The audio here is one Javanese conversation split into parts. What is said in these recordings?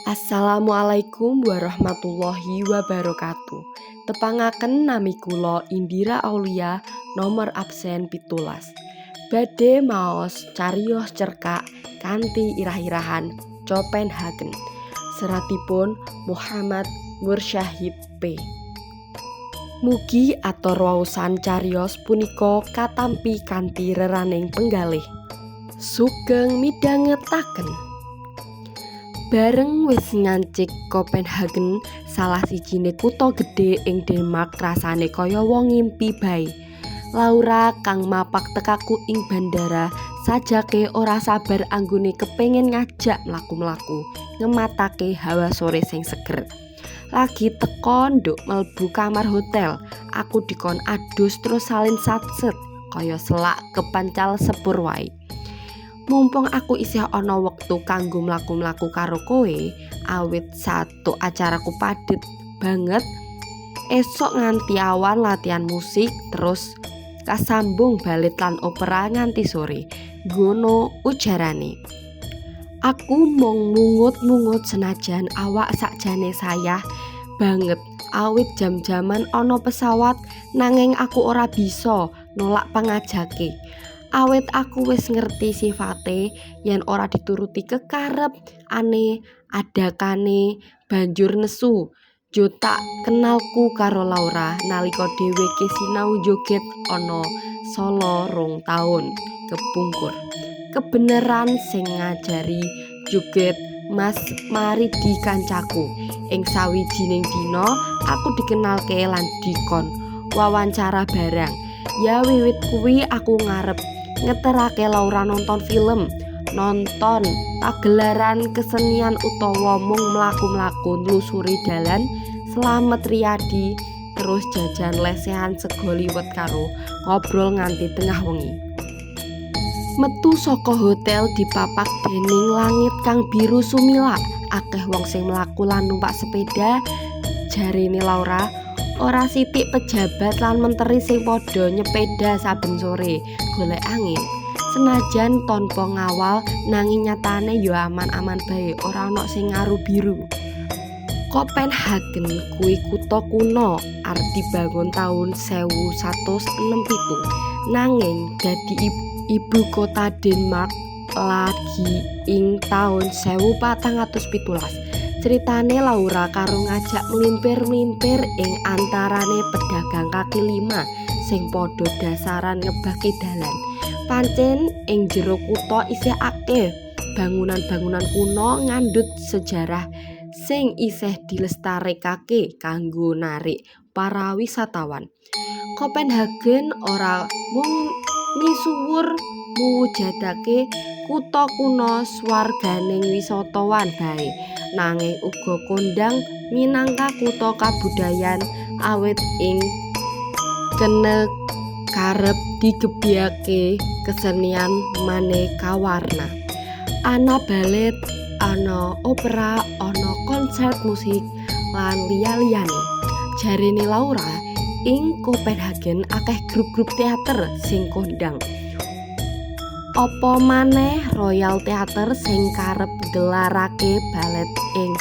Assalamualaikum warahmatullahi wabarakatuh. Tepangaken nami kula Indira Aulia nomor absen 17. Badhe maos cariyos cerkak kanthi irah-irahan Copenhagen. Seratipun Muhammad Mursyahid P. Mugi atur waosan cariyos punika katampi kanthi reraning penggalih. Sugeng midhangetaken. Bareng wis ngancik Kopenhagen, salah sijine kutha gedhe ing Denmark, rasane kaya wong ngimpi bae. Laura kang mapak tekaku ing bandara sajake ora sabar anggone kepengin ngajak mlaku-mlaku ngematake hawa sore sing seger. Lagi teka nduk mlebu kamar hotel, aku dikon adus terus salin satset kaya selak kepancal sepur wae. Mumpung aku isih ana wektu kanggo mlaku-mlaku karo kowe, awit satu acaraku padhet banget. Esok nganti awan latihan musik, terus kasambung balet lan opera nganti sore. Ngono ujarane. Aku mung mungut-mungut senajan awak sakjane sayah banget awit jam-jaman ana pesawat, nanging aku ora bisa nolak pangajake. Awit aku wis ngerti sifate yen ora dituruti kekarep ane adakane banjur nesu. Yo tak kenalku karo Laura nalika dheweke sinau joget ana Solo 2 taun kepungkur. Kebeneran sing ngajari joget Mas Maridi kancaku. Ing sawijining dina aku dikenalke lan dikon wawancara barang. Ya wiwit kuwi aku ngarep ngeterake Laura nonton film, nonton pagelaran kesenian utawa mung mlaku-mlaku nlusuri dalan Slamet Riyadi terus jajan lesehan sego liwet karo ngobrol nganti tengah wengi. Metu saka hotel dipapak dening langit kang biru sumilak, akeh wong sing mlaku lan numpak sepeda. Jarene Laura, ora sithik pejabat lan menteri sing padha nyepeda saben sore golek angin. Senajan tanpa ngawal, nanging nyatane ya aman-aman bae, ora ana sing ngaru biru. Kopenhagen kuwi kutha kuno, arep dibangun taun 1167, nanging dadi ibu kota Denmark lagi ing taun 1417. Critane Laura karo ngajak mlimpir-mlimpir ing antarane pedagang kaki lima sing padha dasaran ngebaki dalan. Pancen ing jero kutha isih akeh bangunan-bangunan kuno ngandhut sejarah sing isih dilestarekake kanggo narik para wisatawan. Kopenhagen ora mung misuwur muwujudake kutha kuno swarganing wisatawan bae, nanging uga kondhang minangka kutha kabudayan awit ing kene karep digebyake kesenian maneka warna. Ana balet, ana opera, ana konser musik lan liya-liyane. Jarene Laura, ing Kopenhagen akeh grup-grup teater sing kondhang. Apa maneh Royal Theater sing karep nggelarake balet ing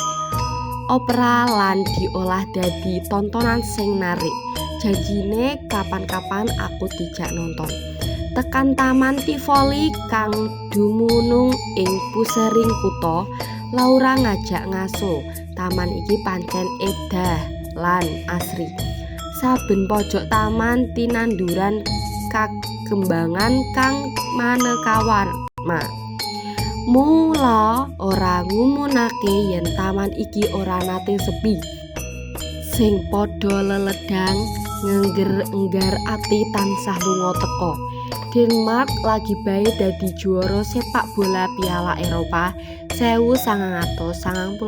opera lan diolah dadi tontonan sing narik. Janjine kapan-kapan aku dijak nonton. Tekan Taman Tivoli kang dumunung ing pusering kutha, Laura ngajak ngaso. Taman iki pancen endah lan asri. Saben pojok taman tinanduran kakembangan kang maneka warna. Mula ora ngumunake yen taman iki ora nate sepi. Sing padha leledhang ngengger-enggar ati tansah lunga teka. Denmark lagi bae dadi juara sepak bola Piala Eropa 1992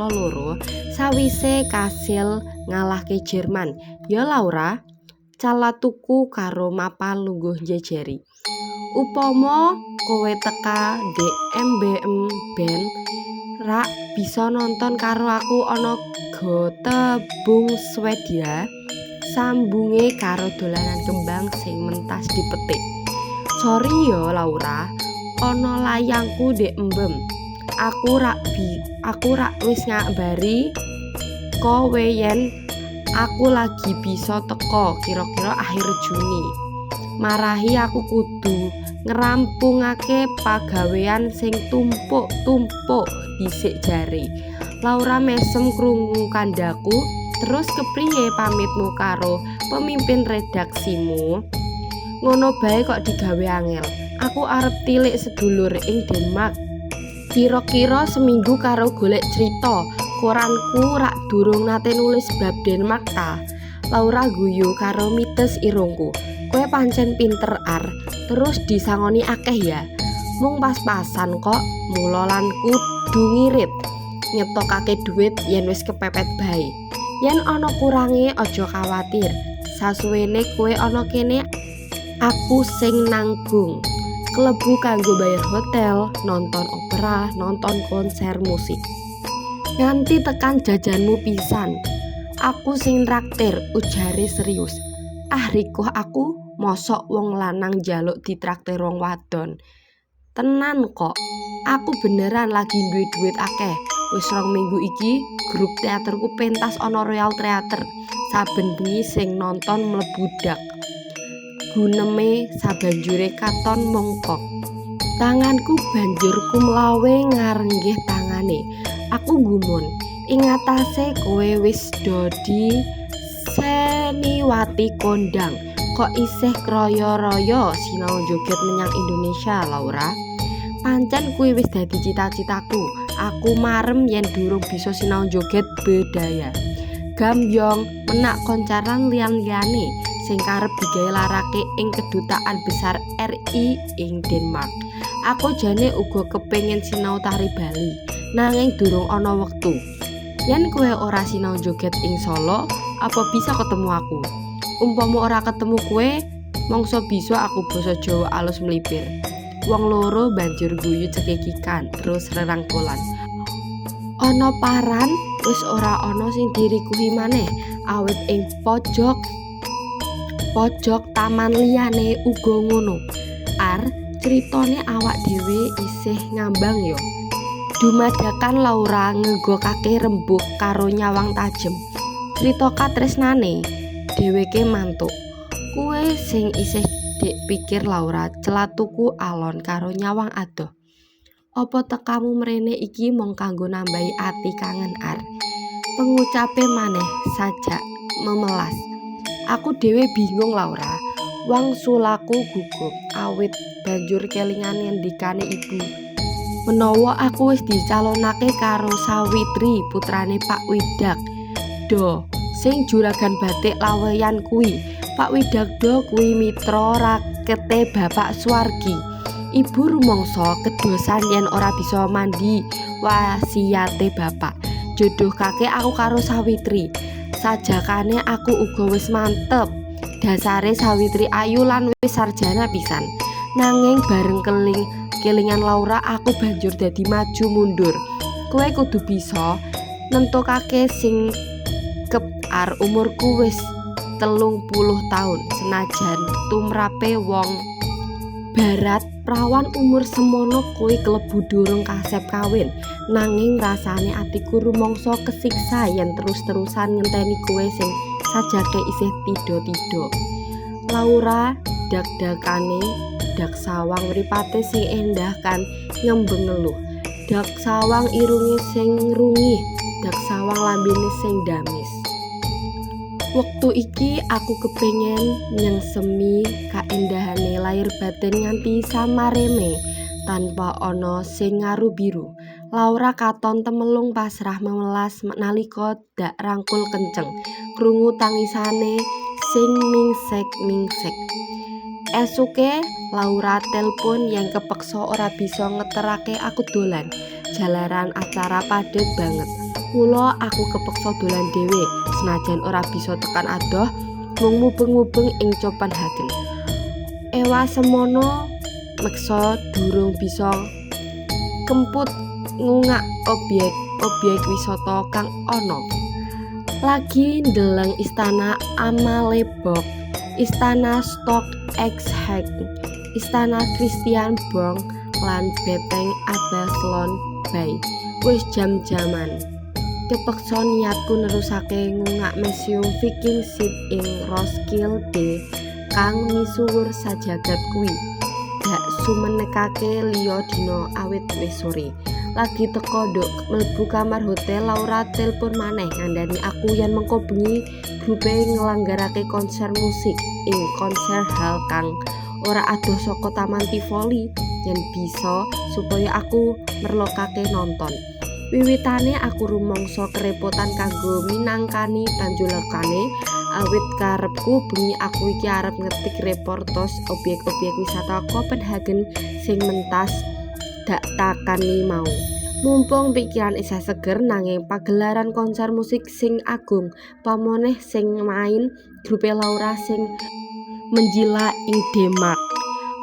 sawise kasil ngalahke Jerman. Ya Laura, calatuku karo mapan lungguh njejeri. Upama kowe teka ndek MBM ben rak bisa nonton karo aku ana Göteborg, Swedia. Sambunge karo dolanan kembang sing mentas dipetik. Sorry yo Laura, ana layangku ndek embem. Aku rak wis ngabari kowe yen aku lagi bisa teka kira-kira akhir Juni. Marahi aku kudu ngrampungake pagawean sing tumpuk-tumpuk dhisik jare. Laura mesem krungu kandhaku, terus kepriye pamitmu karo pemimpin redaksimu? Ngono bae kok digawe angel. Aku arep tilik sedulur ing Denmark. Kira-kira seminggu karo golek crita. Koranku rak durung nate nulis bab Denmark ta. Laura guyu karo mites irungku. Kowe pancen pinter, Ar. Terus disangoni akeh ya. Mung pas-pasan kok, mula lan kudu ngirit. Ngetokake dhuwit yen wis kepepet bae. Yen ana kurange aja kawatir. Sasuwene kowe ana kene aku sing nanggung. Klebu kanggo bayar hotel, nonton opera, nonton konser musik. Nganti tekan jajanmu pisan. Aku sing traktir, ujare serius. Ah, rikuh aku, mosok wong lanang njaluk ditraktir wong wadon. Tenan kok, aku beneran lagi duwe duit akeh. Wis 2 minggu iki grup teaterku pentas ana Royal Theater. Saben bengi sing nonton mlebu dak. Guneme sabanjure katon mongkok. Tanganku banjur kumlawe ngarenggih tangane. Aku gumun, ing ngatasé kowe wis dadi seniwati kondang, kok isih kraya-raya sinau joget menyang Indonesia, Laura? Pancen kuwi wis dadi cita-citaku. Aku marem yen durung bisa sinau joget bedhaya, gambyong, menak koncar lan liyan-liyane sing karep digawe larake ing Kedutaan Besar RI ing Denmark. Aku jane uga kepengin sinau tari Bali, nanging durung ana wektu. Yen kowe ora sinau joget ing Solo, apa bisa ketemu aku? Umpama ora ketemu kowe, mangsa bisa aku basa Jawa alus mlipir. Wong loro banjur guyu cekikikan terus rerangkulan. Ana paran wis ora ana sing dirikuhi maneh, awit ing pojok pojok taman liyane uga ngono. Ar, critane awak dhewe isih ngambang ya. Dumadakan Laura ngegokake rembug karo nyawang tajem. Crita katresnane dheweke mantuk. Kuwe sing isih dik pikir Laura, celathuku alon karo nyawang adoh. Apa tekamu mrene iki mung kanggo nambahi ati kangen, Ar? Pengucape maneh sajak memelas. Aku dhewe bingung, Laura. Wangsulaku gugup awit banjur kelingan ngendikane ibu. Menawa aku wis dicalonake karo Sawitri putrane Pak Widakdo sing juragan batik Laweyan kuwi. Pak Widakdo kuwi mitra rakete Bapak Suwargi. Ibu rumangsa kedosan yen ora bisa mandi wasiyate bapak. Jodohkake aku karo Sawitri. Sajakane aku uga wis mantep. Dasare Sawitri ayu lan wis sarjana pisan. Nanging bareng kelingan Laura aku banjur dadi maju mundur. Kowe kudu bisa nentokake sing kep, Ar. Umurku wis 30 taun. Senajan tumrape wong barat prawan umur semono kuwi klebu durung kasep kawin, nanging rasane atiku rumangsa kesiksa yen terus-terusan ngenteni kowe sing sajake isih tidha-tidha. Laura dak-dakane dak sawang mripate sing endah kan ngembeng ngeluh, dak sawang irunge sing ngrungih, dak sawang lambene sing damis. Wektu iki aku kepengin nyengsemi kaendahane lahir batin nganti samareme tanpa ana sing ngaru-biru. Laura katon temelung pasrah memelas nalika dak rangkul kenceng, krungu tangisane sing mingsek-mingsek. Esuke Laura telpon yen kepeksa ora bisa ngeterake aku dolan, jalaran acara padhet banget. Mula aku kepeksa dolan dhewe senajan ora bisa tekan adoh, mung mubeng-mubeng ing Copenhagen. Ewa semono meksa durung bisa kemput ngungak obyek-obyek wisata kang ana. Lagi ndeleng Istana Amalienborg, Istana Storkshøj, Istana Christiansborg lan Beteng Absalon. Lebay. Wis jam-jaman. Kepeksa niatku nerusake ngungak Museum Viking Ship ing Roskilde kang misuwur sajagat kuwi. Dak sumenekake liya dina awit wis sore. Lagi teka nduk mlebu kamar hotel, Laura telpon maneh ngandani aku yen mengko bengi grupe nglanggarake konser musik ing konser hall kang ora adoh saka Taman Tivoli, yen bisa supaya aku merlokake nonton. Wiwitane aku rumangsa kerepotan kanggo minangkani panjalukane, awit karepku bengi aku iki arep ngetik reportase obyek-obyek wisata Copenhagen sing mentas dak takani mau. Mumpung pikiran isih seger, nanging pagelaran konser musik sing agung, pamoneh sing main grupe Laura sing menjila ing Denmark.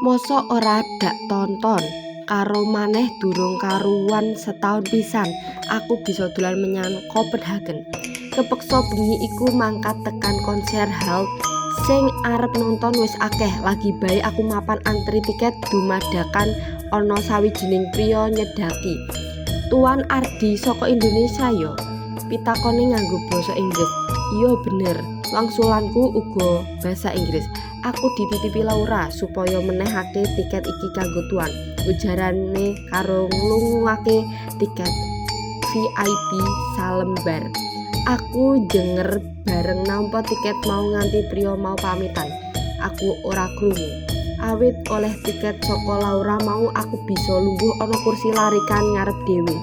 Mosok ora dak tonton? Karo maneh durung karuwan setaun pisan aku bisa dolan menyang Copenhagen. Kepeksa bengi iku mangkat tekan konser hall, sing arep nonton wis akeh. Lagi bae aku mapan antri tiket, dumadakan ana sawijining priya nyedhaki. "Tuan Ardi saka Indonesia ya?" pitakone nganggo basa Inggris. "Iya, bener," wangsulanku uga basa Inggris. "Aku dititipi Laura supaya menehake tiket iki kanggo tuan," ujarane karo nglungungake tiket VIP salembar. Aku njenger bareng nampa tiket mau nganti priya mau pamitan. Aku ora krungu. Awit oleh tiket saka Laura mau, aku bisa lungguh ana kursi larikan ngarep dhewe.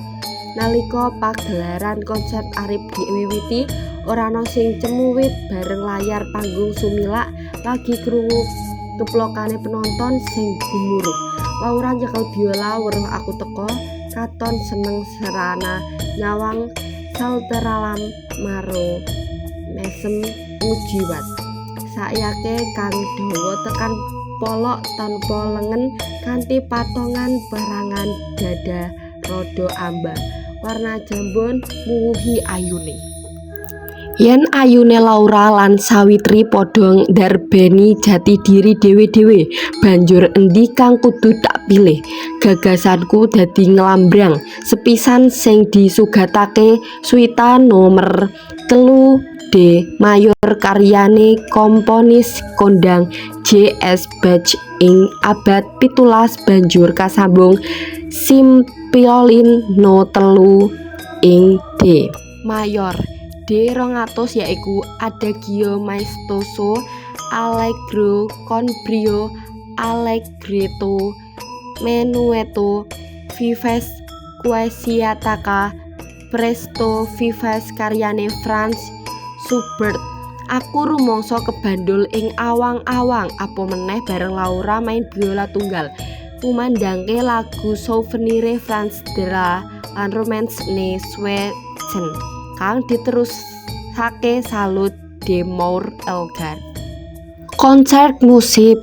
Nalika pagelaran konser arep diwiwiti, ora ana sing cemuwit bareng layar panggung sumilak, lagi krungu keplokane penonton sing gumuruh. Laura nyekel biola weruh aku teka, katon seneng serana nyawang salteralam maro mesem ngujiwat. Sayake kang dawa tekan polok tanpa lengen kanthi patongan perangan dada rada amba warna jambon muwuhi ayune. Yen ayune Laura lan Sawitri padha ndarbeni jati diri dhewe-dhewe, banjur endi kang kudu tak pilih? Gagasanku dadi nglambrang. Sepisan sing disugatake Suita Nomer 3 D mayor karyane komponis kondang J. S. Bach ing abad 17, banjur kasambung Simpiolin No 3 ing D mayor D 200, yaiku Adagio maestoso, Allegro con brio, Allegretto, Menuetto, Vivace quasi attacca, Presto vivace karyane Franz Schubert. Aku rumangsa kebandhul ing awang-awang, apa meneh bareng Laura main biola tunggal ngumandhangke lagu Souvenire Franz de lan Romance ne Schwedchen kang diterusake Salut de Moor Elgar. Konser musik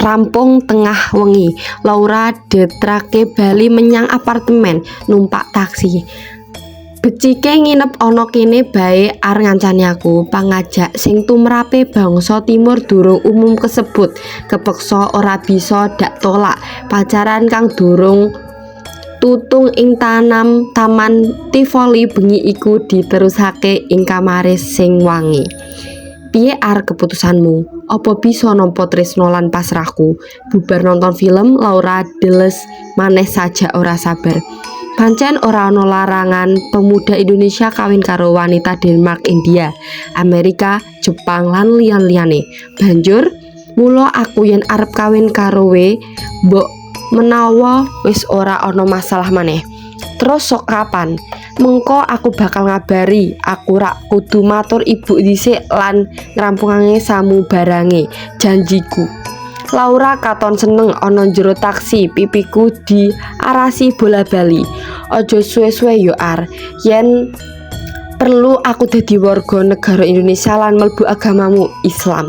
rampung tengah wengi. Laura diterake bali menyang apartemen numpak taksi. "Becike nginep ana kene bae, Ar," ngancani aku. Pangajak sing tumrape bangsa timur durung umum kasebut kepeksa ora bisa dak tolak. Pacaran kang durung tutung ing Taman Tivoli bengi iku diterusake ing kamare sing wangi. "Piye, Ar, keputusanmu? Apa bisa nampa tresna lan pasrahku?" Bubar nonton film, Laura deles maneh sajak ora sabar. Pancen ora ana larangan pemuda Indonesia kawin karo wanita Denmark, India, Amerika, Jepang, lan liyan-liyane. Banjur mula aku yen arep kawin karo we, mbok menawa wis ora ana masalah maneh. "Terus sok kapan?" "Mengko aku bakal ngabari. Aku rak kudu matur ibu dhisik lan ngrampungake samubarange, janjiku." Laura katon seneng ana jero taksi, pipiku diarasi bola-bali. "Aja suwe-suwe yo, Ar. Yen perlu aku dadi warga negara Indonesia lan mlebu agamamu, Islam."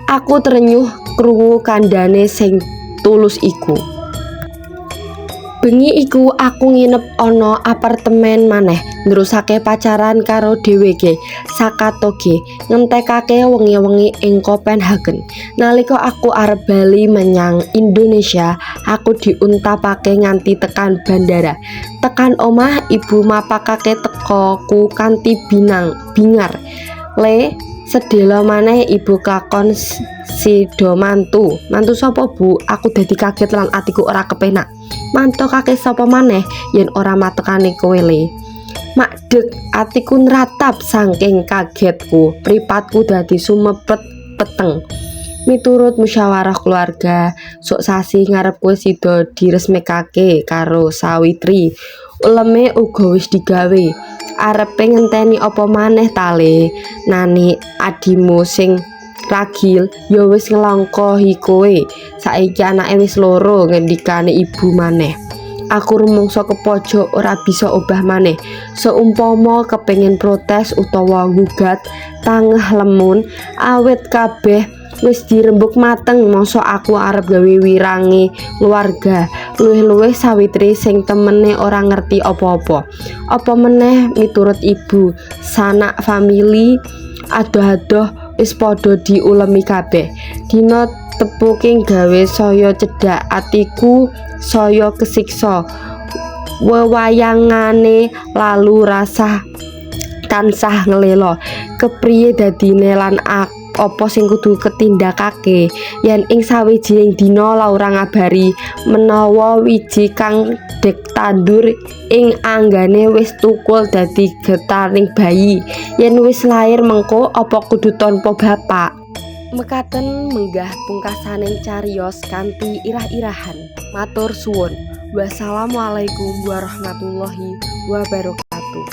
Aku trenyuh krungu kandhane sing tulus iku. Bengi iku aku nginep ana apartemen maneh, nerusake pacaran karo dheweke sakatoge ngentekake wengi-wengi ing Kopenhagen. Nalika aku arep bali menyang Indonesia, aku diuntapake nganti tekan bandara. Tekan omah, ibu mapakake tekaku kanthi binang bingar. "Le, sedhela maneh ibu kelakon sida mantu." "Mantu sapa, Bu?" Aku dadi kaget lan atiku ora kepenak. "Mantokake sapa maneh yen ora matokane kowe, Le." Makdeg, atiku nratap saking kagetku, mripatku dadi sumepet peteng. "Miturut musyawarah keluarga, sok sasi ngarep kowe sida diresmekake karo Sawitri. Uleme uga wis digawe. Arepe ngenteni apa maneh ta, Le? Nani adhimu sing ragil ya wis nglongkohi kowe. Saiki anake wis loro," ngendikane ibu maneh. Aku rumangsa kepojok, ora bisa obah maneh. Seumpama kepengin protes utawa nggugat, tangeh lemun awit kabeh wis dirembuk mateng. Mosok aku arep gawe wirange keluarga, luwih-luwih Sawitri sing temene ora ngerti apa-apa. Apa meneh miturut ibu, sanak famili adoh-adoh wis padha diulemi kabeh. Dina tepuking gawe saya cedhak, atiku saya kesiksa. Wewayangane lalu rasah tansah ngelela. Kepriye dadine lan apa sing kudu ketindakake yen ing sawijining dina Laura ngabari menawa wiji kang dek tandur ing anggane wis tukul dadi getaring bayi? Yen wis lair mengko apa kudu tanpa bapak? Mekaten menggah pungkasaning cariyos kanthi irah-irahan. Matur suwun. Wassalamualaikum warahmatullahi wabarakatuh.